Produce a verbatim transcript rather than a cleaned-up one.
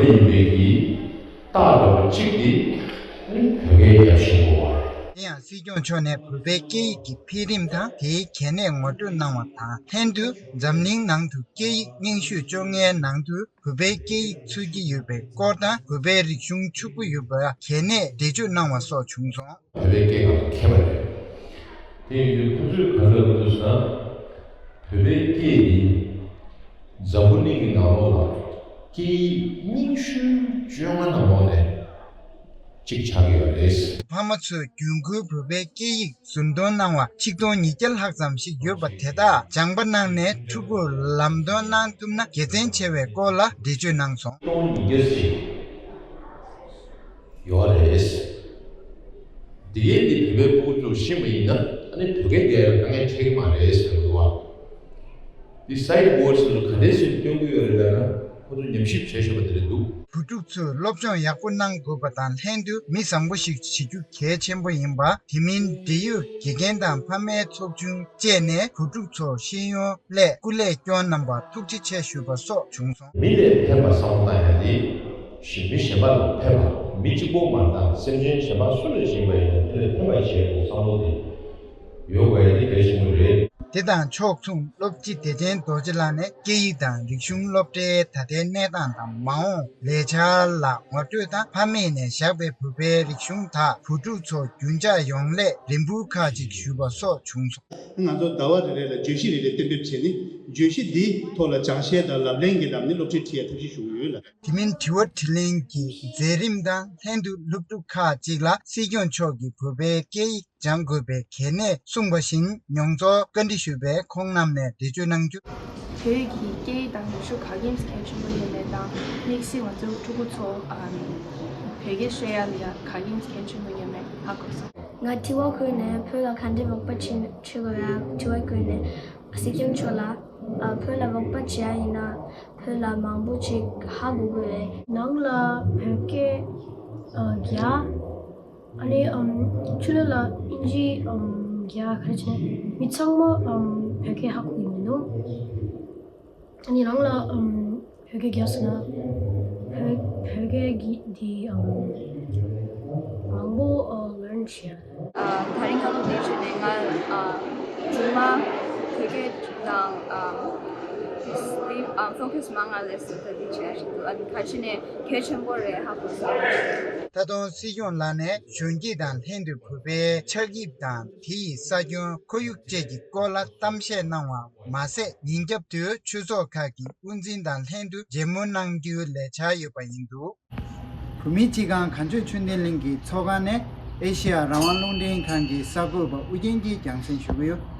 ཡིན་པའི་གི་རྟགས་འདྲ་བོ་གཅིག་དེ་ནི་བོད་སྐད་རྒྱབ་བཞིན་པ། དེ་ཡང་སྲིད་སྐྱོང་མཆོག་ནས་བོད་པའི་སྐད་ཡིག་གི་འཕེལ་རིམ་དང་དེའི་གལ་གནད་ངོ་སྤྲོད་གནང་བ་དང་ལྷན་དུ། འཛམ་གླིང་ནང་དུ་སྐད་ཡིག་རྙིང་ཤོས་བཅོ་ལྔའི་ནང་དུ་བོད་པའི་སྐད་ཡིག་ཚུད་ཀྱི་ཡོད་པའི་སྐོར་དང་། བོད་པའི་རིག་གཞུང་ཕྱུག་པོ་ཡོད་པར་གལ་གནད་འགྲེལ་བརྗོད་གནང་བ་སོགས་བྱུང་སོང་། བོད་པའི་སྐད་སྒང་ལ་མཁས་པ་རེད། དེ་ཡིན་དུས་ཁོ་ཚོས་ག་རེ་ལབ་འདུག་ཟེར་ན། བོད་པའི་སྐད་ནི་འཛམ་བུ་གླིང་གི་ནང་ལོགས་ལ་སྐད་ཡིག་རྙིང་ཤོས་བཅོ་ལྔ་ནང་ལོགས་ནས་གཅིག་ཆགས་ཀྱི་ཡོད་རེད། ཕ་མ་ཚོས་རྒྱུན་མཁོའི་བོད་པའི་སྐད་ཡིག་ཟུར་འདོན་གནང་བ་ཆིག་སྟོང་ཉིས་བརྒྱ་ལྷག་ཙམ་ཞིག་ཡོད་པ་དེ་དག་སྦྱངས་པ་གནང་ནས་ཕྲུ་གུར་ལམ་སྟོན་གནང་ཐུབ་ན་དགེ་མཚན་ཆེ་བའི་སྐོར་ལ་འགྲེལ་བརྗོད་གནང་སོང་། ཆིག་སྟོང་ཉིས་བརྒྱ་ཞིག་ཡོད་རེད། འདི་གའི་འདི་བོད་པའི་ཕྲུ་གུ་ཚོ་ཤེས་པ་ཡིན་ན་ཨ་ནི་བོད་སྐད་དེ་དཀའ་ངལ་འཕྲད་ཀྱི་མ་རེད་ཟེར་གི་འདུག་བ། འདི་སའིཌ་ཝོར་ཌི་ལ་ག་འདྲས་སེ་སྟོན་གྱི་ཡོད་རེད་ལབ་ན་ཁོ་ཚོ་ཉམས་ཞིབ་བྱས་བཞག་པ་དེ་རེད་འདུག་བུ་ཕྲུག་ཚོས་སློབ་སྦྱོང་ཡག་པོ་གནང་དགོས་པ་དང་ལྷན་དུ་མི་བཟང་པོ་ཞིག་བྱེད་རྒྱུ་གལ་ཆེན་པོ་ཡིན་པ། དེ་མིན་འབྲེལ་ཡོད་དགེ་རྒན་དང་ཕ་མའི་ཚོགས་ཆུང་བཅས་ནས་བུ་ཕྲུག་ཚོར་ཤེས་ཡོན་སླད་སྐུ་ལས་སྐྱོན་གནང་བར་ཐུགས་རྗེ་ཆེ་ཞུས་པ་སོགས་བྱུང་སོང་། མི་ལས་ཕན་པ་བསམ་བློ་བཏང་ཡ་དེ་ཞི་མི་གཞན་པ་ལ་ཕན་པ་མི་གཅིག་པོ་མ་གཏོགས་སེམས་ཅན་གཞན་པ་སུ་ལ་ཞིག་པ་ཡིན་ན་དེ་ལས་ཕན་པ་བྱེད་དགོས་བསམ་བློ་དེ་ཡོད་དགོས་ཡ་དེ་གལ་ཆེན་པོ་རེད། དེ་དང་ཕྱོགས་མཚུངས་སློབ་སྤྱི་བདེ་ཆེན་རྡོ་རྗེ་ལགས་ནས་སྐད་ཡིག་དང་རིག་གཞུང་སློབ་གྲྭའི་ད་ལྟའི་གནས་སྟངས་དང་མ་འོངས་ལས་འཆར་ལ་ངོ་སྤྲོད་དང་། ཕ་མེས་ནས་བཞག་པའི་བོད་པའི་རིག་གཞུང་དག་བུ་ཕྲུག་ཚོར་རྒྱུན་འཇགས་ཡོང་སླད་རེ་འབུལ་ཁག་ཅིག་ཞུས་པ་སོགས་བྱུང་སོང་། ང་ཚོ་ཟླ་བ་རེ་རེ་ལ་བརྗོད་གཞི་རེ་རེ་གཏན་འབེབས་བྱས་ནས་བརྗོད་གཞི་འདིའི་ཐོག་ལ་སྦྱང་བཤད་དང་ལབ་གླེང་གི་ལམ་ནས་སློབ་ཁྲིད་ཁྲིད་ཡ་ཐབས་ཤེས་ཞུ་གི་ཡོད་ལ། དེ་མིན་དྲི་བ་དྲིས་ལན་གྱི་མཛད་རིམ་དང་ལྷན་དུ་སློབ་ཕྲུག་ཁག་ཅིག་ལ་སྲིད་སྐྱོང་མཆོག་གིས་བོད་པའི་སྐད་ཡིག་སྦྱང་དགོས་པའི་གལ་གནད་གསུངས་པ་བཞིན་མྱོང་ཚོར་བཀའ་འདྲི་ཞུས་པས་ཁོང་རྣམས་ནས་འགྲེལ་བརྗོད་གནང་རྒྱུ། བོད་ཀྱི་སྐད་ཡིག་དང་རིག་གཞུང་ག་གིམ་གལ་ཆེན་པོ་ཡོད་མེད་དང་དམིགས་བསལ་ང་ཚོའི་ཕྲུ་གུ་ཚོ་ཨམ་བོད་སྐད་བཤད་ཡ་ལ་ཡ་ག་གིམ་གལ་ཆེན་པོ་ཡོད་མེད་ཧ་གོ་སོང་། ང་དྲི་བ་བཀོད་ནས་བོད་ལ་ག་འདྲའི་རོགས་པ་བྱེད་བྱེད་དགོས་ཡ་དྲི་བ་བཀོད་ནས་སྲིད་སྐྱོང་མཆོག་ལ་ཨ་བོད་ལ་རོགས་པ་བྱེད་ཡ་ཡིན་ན་བོད་ལ་མང་པོ་ཅིག་ཧ་གོ་དགོས་རེད། ནང་ལ་བོད་སྐད་ཨ་རྒྱག་ཨ་ནི་ཨམ་ཕྱི་ལོགས་ལ་ཨིན་ཇི་ཨམ་རྒྱག་ག་རེ་བྱས་མི་ཚང་མ་ཨམ་བོད་སྐད་ཧ་གོ་གི་མི་འདུག་ཨ་ནི་རང་ལ་ཨམ་བོད་སྐད་རྒྱག་སོང་ན་བོད་བོད་སྐད་ཀྱི་འདི་ཨམ་མང་པོ་ཨ་ལརན་བྱས། ཨ་དེ་རིང་ང་ཚོ་འདིར་བྱོན་ནས་ང་ཨ་རྗེས་མ་བོད་སྐད་དང་ཨ་ཨ་ཕོ་ཁ་སི་མང་ང་ལས་སུ་ད་འདི་བྱས་ཞིག་འདུག་ཨ་ནི་ཁ་ཆེ་ནས་གལ་ཆེན་པོ་རེད་ཧ་གོ་སོང་། ད་དུང་སྲིད་སྐྱོང་ལགས་ནས་གཞོན་སྐྱེས་དང་ལྷན་དུ་བོད་པའི་ཆགས་དབྱིབས་དང་དེ་ཡི་ས་ཁྱོན་ཁོར་ཡུག་བཅས་ཀྱི་སྐོར་ལ་གཏམ་བཤད་གནང་བ་མ་ཟད། ཉིན་རྒྱབ་ཏུ་ཆོས་ཚོགས་ཁག་གི་དབུ་འཛིན་དང་ལྷན་དུ་མཇལ་མོལ་གནང་རྒྱུའི་ལས་འཆར་ཡོད་པ་ཡིན་འདུག་བོད་མིའི་སྤྱི་ཁང་གངས་ལྗོངས་ཆོས་ལྡན་གླིང་གི་ཚོགས་ཁང་ནས་ཨེ་ཤེ་ཡ་རང་དབང་རླུང་འཕྲིན་ཁང་གི་གསར་འགོད་པ་ཨུ་རྒྱན་གྱིས་རྒྱང་སྲིང་ཞུ་གི་ཡོད།